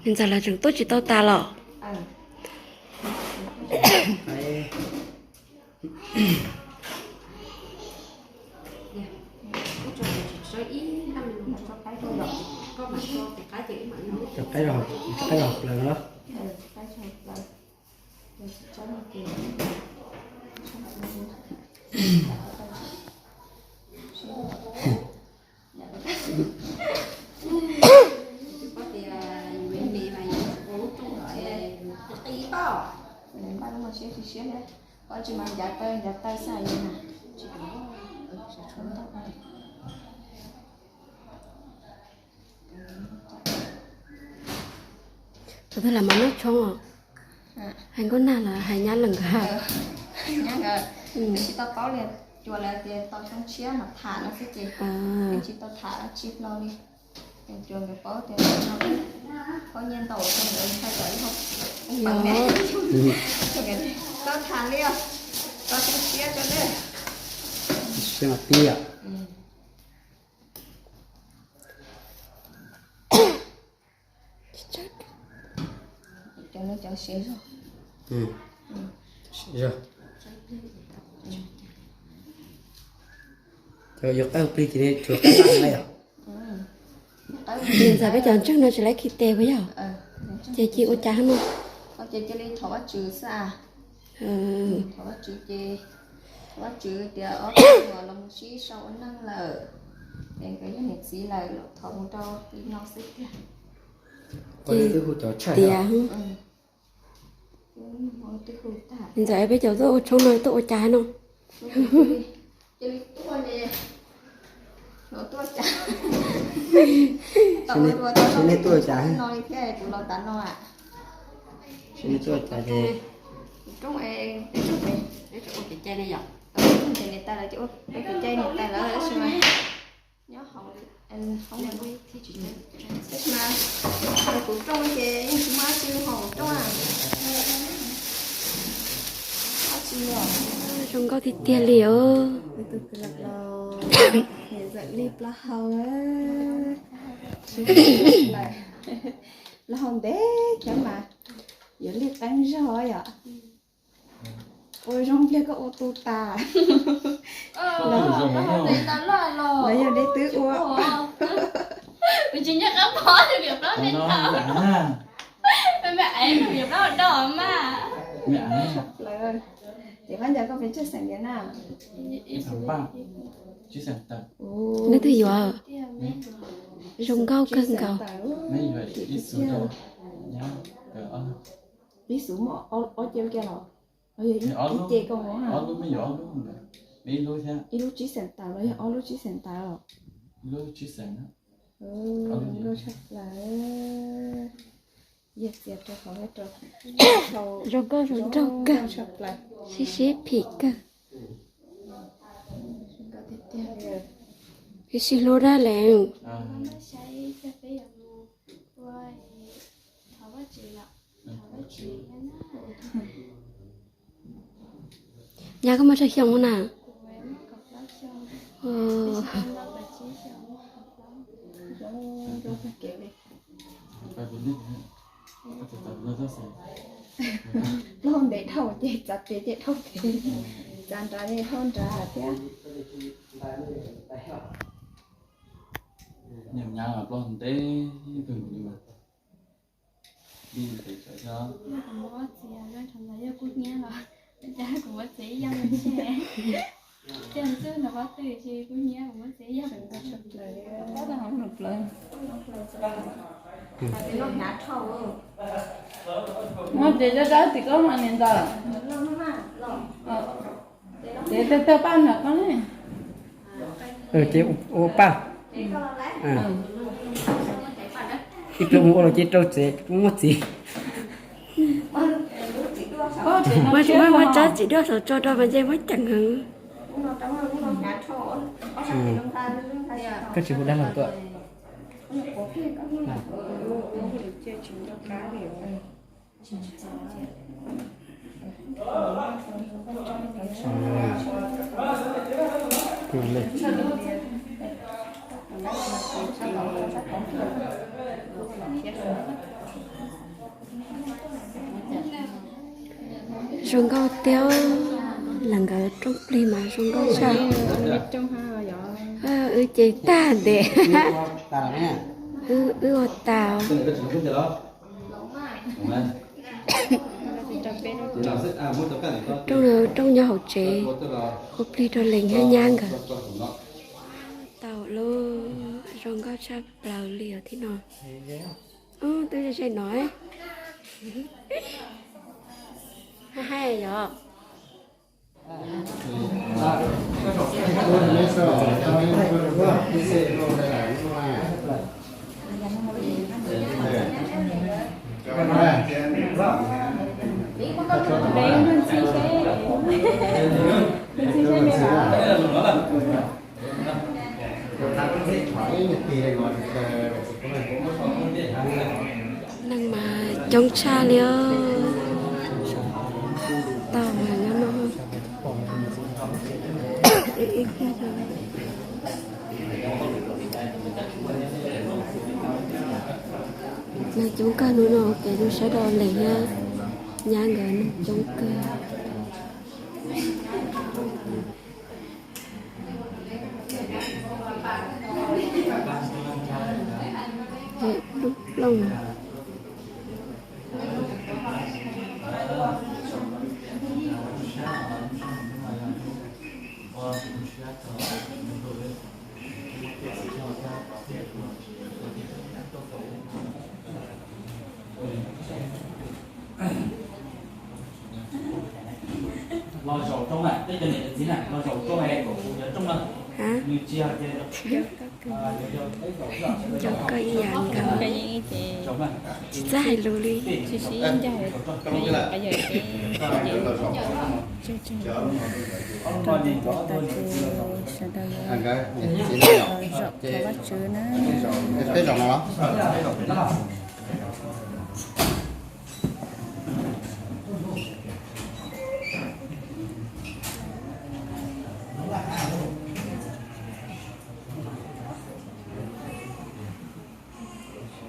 Ntxawm lawv tseem tuaj tsis tau tas los? Cov qaib rau, cov qaib rau hauv plaws los? Thaum twg lam mam noj tshoob os? Hais nkauj nag los hais nyab lees nkawd? Tsis tau paub li, cuag lawv tias tau xyoo tshiab mam tham no xwb ces tsis tau tham dab tsi hlo li. Cuag nkawd paub tias phooj ywg ntau, nkawd ntshai tsam ib hau poob peev ne. Tau tham li os, tau xyoo tshiab rau lawm. Siab mas tiag. Cov no cov siav zog. Cov yuav qawj plig ces tshuav qawj laj na yom. Ntxawm peb cov ntseeg no tsis laib khi tes puas yog? Ces cia ua cas no? Ces cia li thov Vajtswv xwb. Thov Vajtswv ces, thov Vajtswv tias ob tug los mus sib sau ua neej lawm, es nkawd yog niam txiv lawm, thov mus rau li no xwb tiag. Ces tias ntxawm peb cov tuaj ua tshoob no tuaj ua cas no? Cia li tuaj ne. Los tuaj cas? Tau ua dua tau no li thiab kuv los tas no. Kuv rooj, peb rooj, peb rooj ua kev cai ne yom. Peb rooj ces niam tais lawv ces ua peb kev cai niam tais lawv tab sis mas nyob hauv, hauv tab sis mas kuv rooj ces yeej tsis muaj dab tsi haus kuv rooj. Zoo nkauj tiag tiag li os. Niam tais li plaub hau, plaub hau ntev thiab mas yuav li qeeb zog yom. Ua zoo pliag koj ua tu tas. Los yog deb twb ua. Tsis nyob qab pov, ces koj nco koj pes tsawg xeem tiag na? Leej twg yuav? Zoo nkauj kawg nkaus. Ib xub muaj ob ce kiag los? Ib ce koj muab, ib lub tsib xeem tawm los yog ob lub tsib xeem tawm los? Zoo nkauj zoo nraug kawg. Sib sib phim kawg. Sib sib hlub dab le. Nyab koj muaj tsawg xyoo na? Plaub ntev dhau ces txav tes ces dhau tes, txav nrad ces dhau nrad thiab. Nyab plaub ntev kawg li. Kuv muab txiav, yog kuv muab txiav ib yam ntshe, ces ntxwg nrog pob tw, ces kuv nyiam kuv muab txiav ib yam. Muab txiav rau rau tim koj mas niam ntawd. Ces tawg tawg paj nrog koj ne. Ces ua paj. Ib pliag mus ua los ces rau tsev muab txiv. Muab tsab txiv duaj saum tso rau mas ntshe muab ceev heev. Koj tsis hu dab laug tuaj. Zoo nkauj tiag, lawv nkawd rooj plig mas zoo nkauj tshaj. Wb ces tag ntev, wb ua tas. Rooj, rooj nyob hauv tsev, ua plig rau leej thiab nyab nkawd. Tau lub zoo nkauj tshaj plaws li os thiab no. Twb ze ze no. Hais yog. Neeg mas coob tshaj li os. Tau mas nyob no. Neeg coob kawg hnub no, kev lub sawv daws leej thiab nyab nkawd neeg coob kawg. Lub plooj. Los zaum roob na, peb cov niam cov txiv na, los zaum roob es kom kuv cov rooj na, nws tsis yog tias, nco koj ib yam nkaus, tsis txawj hais lus li. Sawv daws zaum cov Vajtswv na. Peb zaum no los?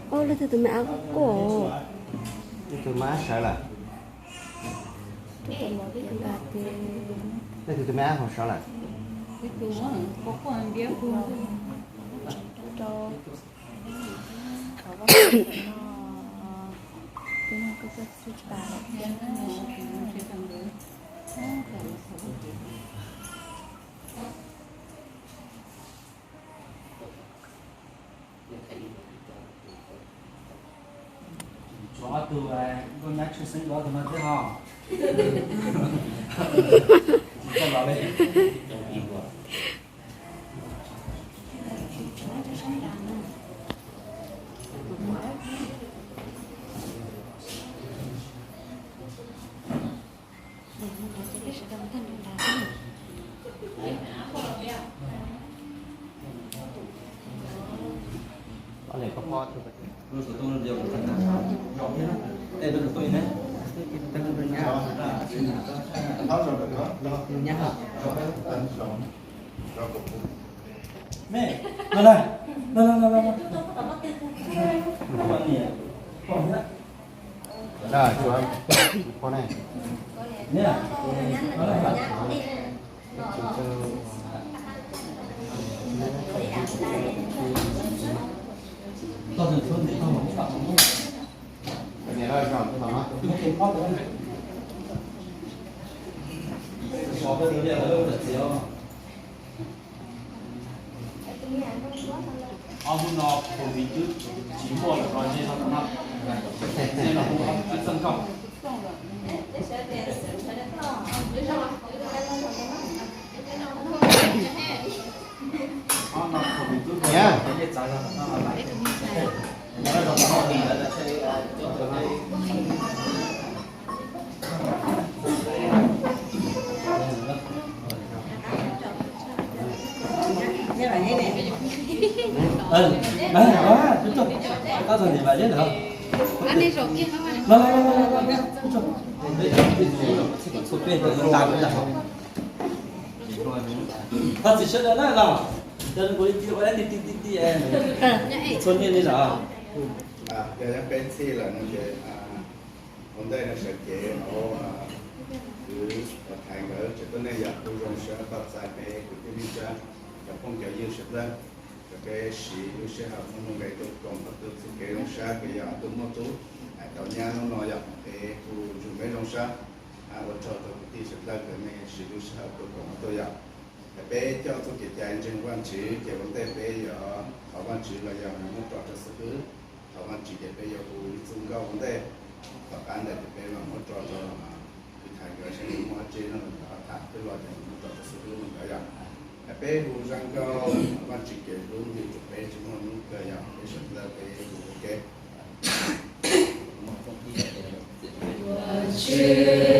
Ub, leej twg tus me ab quaj quaj? Leej twg me ab sawv lawm? Leej twg tus me ab hauv sawv lawm? Tshuav ob tug nkauj nyab tshwj xeeb, tshuav ob tug no thiab ho. Tsis txawj los li. Ob hnub no pus tiv twb tsis muaj lawm no, ntshe no, ntshe no pus tiv twb txawj nkauj. Koj txiv sawv daws na los, cov nws kuv li ti ua dab ti ti ti ti, txhua niaj li los. Yog peb ntxhi lawm no ces ua ntej no sawv cev hauv Kuv thov thaiv nkawd tsev tuab neeg yog kuj zoo siab tau txais peb kwv tij neej tsa, cov phooj cov ywg sawv daws, kom peb siv lub sij hawm muaj nuj nqis tuaj koom ob tug txuj kev zoo sab, peb yog ob tug muaj tub hais tau nyab hnub no yog peb kuj ntsug peb zoo sab. Ua tsaug rau kwv tij sawv daws kom nej siv lub sij hawm tuaj koom ob tug yog. Peb coj txuj kev cai ntseeg Vajtswv ces ua ntej peb yuav thov Vajtswv los yog muab tso rau xib hwb. Thov Vajtswv ces peb yuav hu ib txuj nkauj ua ntej, tom qab ntawd ces peb mam muab tso rau kwv thaiv nkawd saib muaj dab tsi no los tham twb los ces muab tso rau xib hwb no ntawd yog. Peb hu zaj nkauj Vajtswv kev hlub nti rau peb tsis muaj hnub kawg yog peb sawv daws peb hu ua ke. Vajtswv